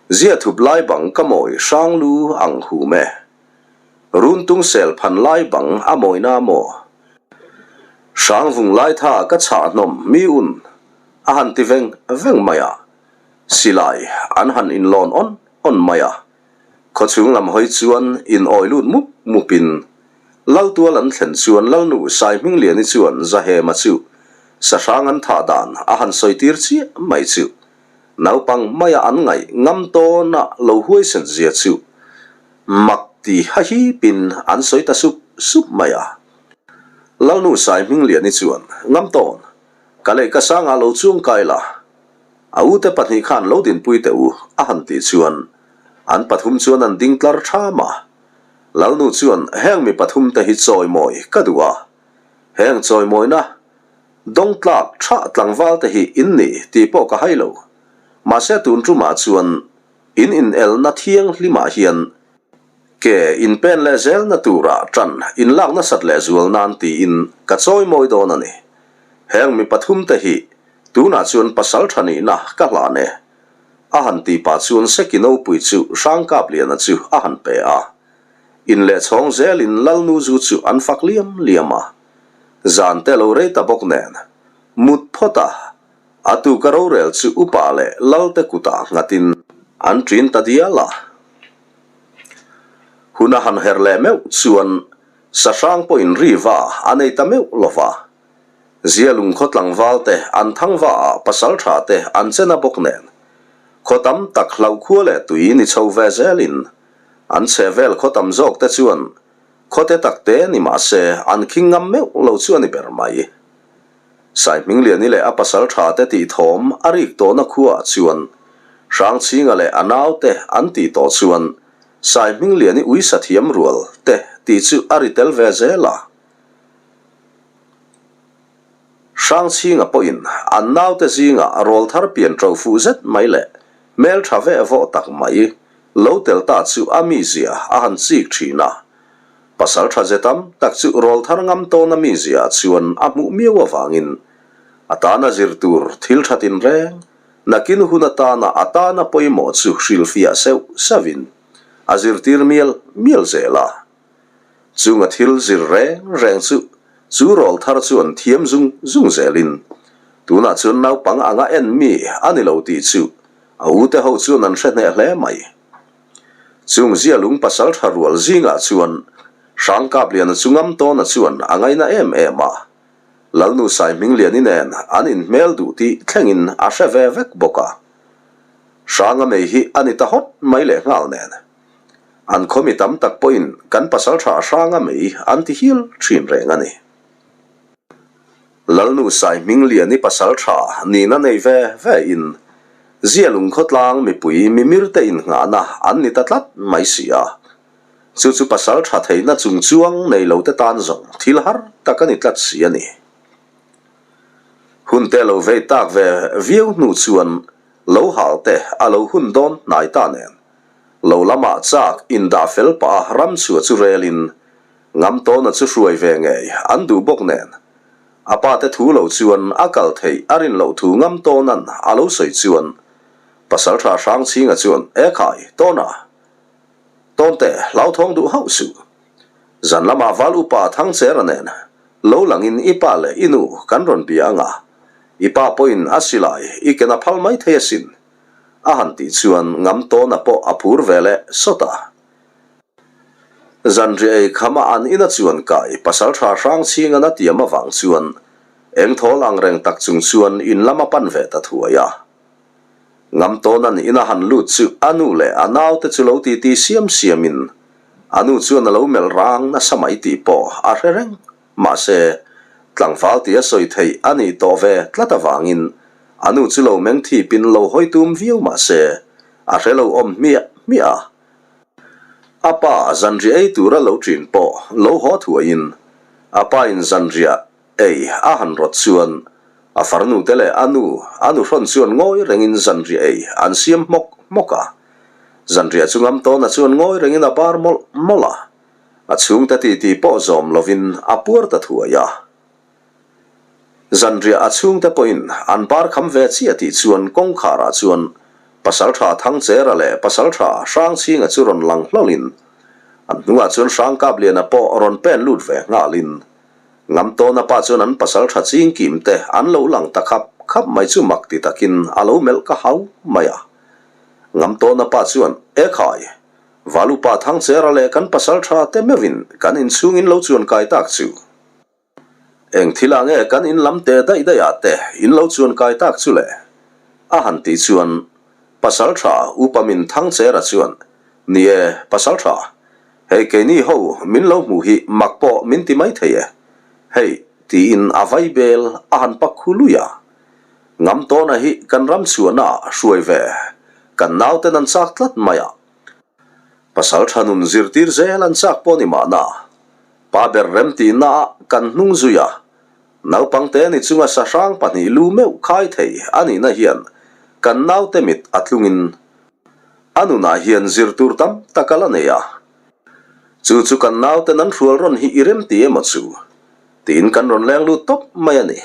Zia thup lai bang ka mawi hrang lu ang hum e. Runtung sel phan lai bang a mawina maw? Hrang vung lai tha ka chhah hnawm mi un a han ti veng veng mai a. Silai an han inlawn awn awn mai a. Khawchhung lam hawi chuan in awi lut mup mup in Laltual an thlen chuan Lalnu Saihmingliani chuan Zahema chu sahrang an thah dan a han sawi tir chiah mai chu naupang maia an ngaih ngam tawn a lo huaisen zia chu mak ti hahipin an sawi ta sup sup mai a. Lalnu Saihmingliani chuan ngam tawn ka leh ka sangah lo chuang kai la, a ute pahnih khan lo dinpui teh u a han tih chuan an pathum chuan an ding tlar tham a. Lalnu chuan heng mi pathumte hi chawimawi ka duh a, heng chawimawina dawngtlak tha tlangvalte hi in ni tih pawh ka hai lo. Mahse tun tumah chuan in inelna thianghlimah hian ke in pen leh zelna turah tan in lak nasat leh zual nan tiin ka chawimawi dawn a ni. Heng mi pathumte hi tunah chuan pasal tha nihna ka hlan e. A han tih pah chuan Seki nopui chu Hrangkapliana chu a han pe a. In leh chhawng zelin Lalnu zu chu an fak liam liam a. Zan te lo rei ta bawk nen, mut phawt a, a tuka rorel chu upa leh Lalte kutah nghatin an ṭin ta dial a. Hun a han her leh meuh chuan Sahrang pawhin ri va a nei ta meuh lo va. Zialung khaw tlangval te an thang va ah pasal tha te an chen a bawk nen. Khaw tam tak hlauh khua leh tui ni chho ve zel in an chhe vel khaw tam zawk te chuan khaw te tak te ni mah se an khing ngam meuh lo chu a ni ber mai. Saihmingliani leh a pasal tha te tih thawm a rik tawhna khua ah chuan Hrangchhinga leh a nau te an tih tawh chuan Saihmingliani uisa thiam rual te tih chu a ri tel ve zel a. Hrangchhinga pawhin an naute zingah rawlthar pian ṭo fuh zet mai leh hmel ṭha veh vawh tak mai lo tel ta chu a mizia a han chik ṭhin a. Pasal ṭha ze tam tak chu rawlthar ngam tawna mizia chuan a hmuh miau avangin a tana zir tur thil ṭha tinreng nakin hun atana a tana pawimawh chu hrilhfiah seuh seuhin a zirtir mial mial zel a. Chunga thil zir reng reng chu chu rawl thar chuan thiam zung zung zelin tunah chuan naupang anga en mi a ni lo tih chu a ute ho chuan an hre hneh hle mai. Chung zialung pasal tha rual zingah chuan Hrangkapliana chu ngam tawna chuan a ngaina em em a, Lalnu Saihmingliani nen an inhmel duh tih thlengin a hre ve vek bawk a. Hranga mei hi a ni ta hawt mai lehnghal nen. An khaw mi tam tak pawhin kan pasal tha hranga mei an ti hial thin reng a ni. Lalnu Saihmingliani pasal tha nihna nei ve ve in Zialung khawtlang mipui mimir te innghahna an ni ta tlat mai si a. Chu chu pasal tha theihna chung chuang nei lo te tan zawng thil har tak a ni tlat si a ni. Hun te lo vei tak ve viau hnu chuan lo hal te a lo hun dawn hnai ta nen Lo lamah chak indah fel pah a ram chhuah chu relin Ngamtawna chu hruai ve ngei an duh bawk nen a pa te thu lo chuan a kal theih a rin loh thu Ngamtawna'n a lo sawi chuan Pasalṭha Hrangchhinga chuan E khai, Tawna! Tawnte, hlauthawng duh hauh suh. Zan lamah Val upa Thangchera nen lo langin i pa leh i nu kan rawn bia anga i pa pawhin a silai i ken a phal mai thei asin. A han tih chuan ngam tawna pawh a phur ve leh sawt a. Zanriah ei khama an ina chuan kai pasal tha hrang chhingan a tiam avang chuan eng thawl ang reng tak chung chuan in lam a pan ve ta thuai a. Ngam tawna'n ina han lut chu a nu leh a naute chu lo titi siam siamin a nu chuan a lo melh rang nasa mai tih pawh a hre reng. Mahse, tlangval tia sawi theih a nih tawh ve tlat avangin a nu chu lo meng thipin lo hawi tum viau mahse, a hre lo awm hmiah hmiah a. A pa zanriah ei tura lo ṭin pawh lo haw thuaiin a pain zanriah ei a han rawt chuan a farnute leh a nu a nuhrawn chuan ngawi rengin zanriah ei an siam hmawk hmawk a. Zanriah chu ngam tawna chuan ngawi rengin a bar mawlh mawlh a. A chhungte titi pawh zawm lovin a puar ta thuai a. Zanriah a chhungte pawhin an bar kham ve chiah tih chuan kawngkharah chuan Pasalṭha Thangchera leh Pasalṭha Hrangchhinga chu rawn lang hlawlin an hnungah chuan Hrangkapliana pawh rawn pen lut ve nghalin Ngamtawna pa chuan an pasalṭha chingkim te an lo lang ta khap khap mai chu mak ti takin a lo melh ka hau mai a. Ngamtawna pa chuan, Ekhai, Valupa Thangchera leh kan pasalṭha te meuhin kan inchhungin lo chuan kai tak chu. Eng thil ah nge kan in lam te daih daih ah te in lo chuan kai tak chu le? A han tih chuan Pasal tha Upa Min Thangchera chuan, Ni e, Pasal tha, hei keini ho min lo hmuh hi mak pawh min ti mai thei e, hei tiin a vai bel a han pak khu lui a. Ngam tawna hi kan ram chhuahna ah hruai ve kan nauten an chak tlat mai a. Pasal tha nun zirtir zel an chak pawh ni mahna Pa ber remtihna ah kan hnung zui a, naupangte ni chunga sahrang pahnih lu meuh khai thei a nihna hian kan naute mit a tlungin a nunah hian zir tur tam tak a la nei a. Chu chu kan nauten an hrual rawn hi i remti emaw chu? tiin kan rawn leng lut tawp mai a ni,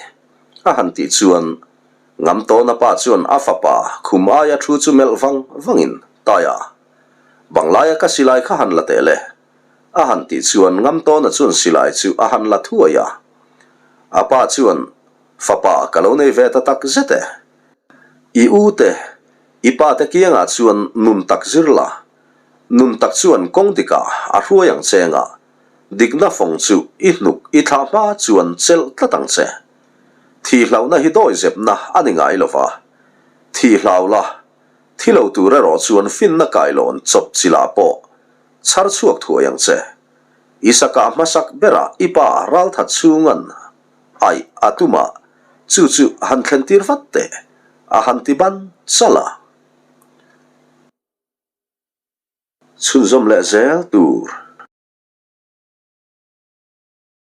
a han tih chuan Ngamtawna pa chuan a fapa khum aia thu chu melh vang vangin, Taia, banglaia ka silai kha han la teh le. A han tih chuan Ngamtawna chuan silai chu a han la thuai a. A pa chuan, Fapa ka lo nei ve ta tak zet e. I u te, i pa te kiangah chuan nun tak zir la. Nun tak chuan kawng dikah a hruai ang che nga. Dikna fawng chu i hnuk i thlah hma chuan chelh tlat ang che. Thih hlauhna hi dawi zepna a ni ngai lo va. Thih hlau la, thi lo tur erawh chuan finna kailawn chawp chilah pawh Chhar chhuak thuai ang che. I sakah hmasak berah i pa ralthat chhungan aih a tum a, chu chu han thlen tir vat teh, a han ti ban chal a. Chhunzawm leh zel tur.